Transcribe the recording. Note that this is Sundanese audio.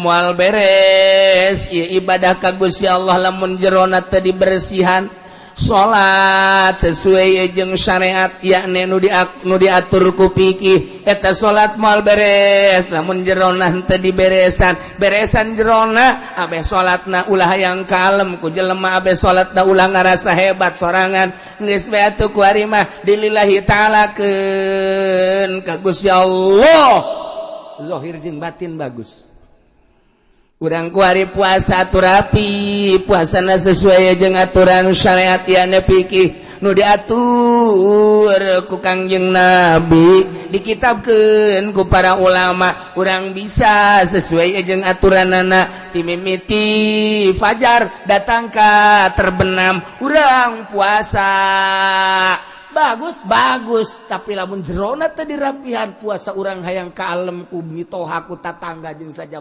Moal beres ieu ibadah ka Gusti Allah lamun jerona teu dibersihan. Salat sesuai jeung syariat, yakni nu diatur ku fikih, eta salat moal beres lamun jerona teu diberesan. Beresan jerona, abe salatna ulah hayang kalem ku jelema, abe salatna ulah ngarasa hebat sorangan. Geus we atuh, kuari mah dilillahi ta'alakeun ka Gusti Allah, zahir jeung batin bagus. Urang kuari puasa atuh rapi, puasana sesuai jeung aturan syariat ya fikih nu diatur ku Kangjeng Nabi, dikitabkeun ku para ulama. Urang bisa sesuai jeung aturanana, timimiti fajar datang ka terbenam urang puasa. Bagus bagus, tapi lamun jerona teu dirapihan, puasa urang hayang kalem ku mitoha, ku tatangga jeung saja.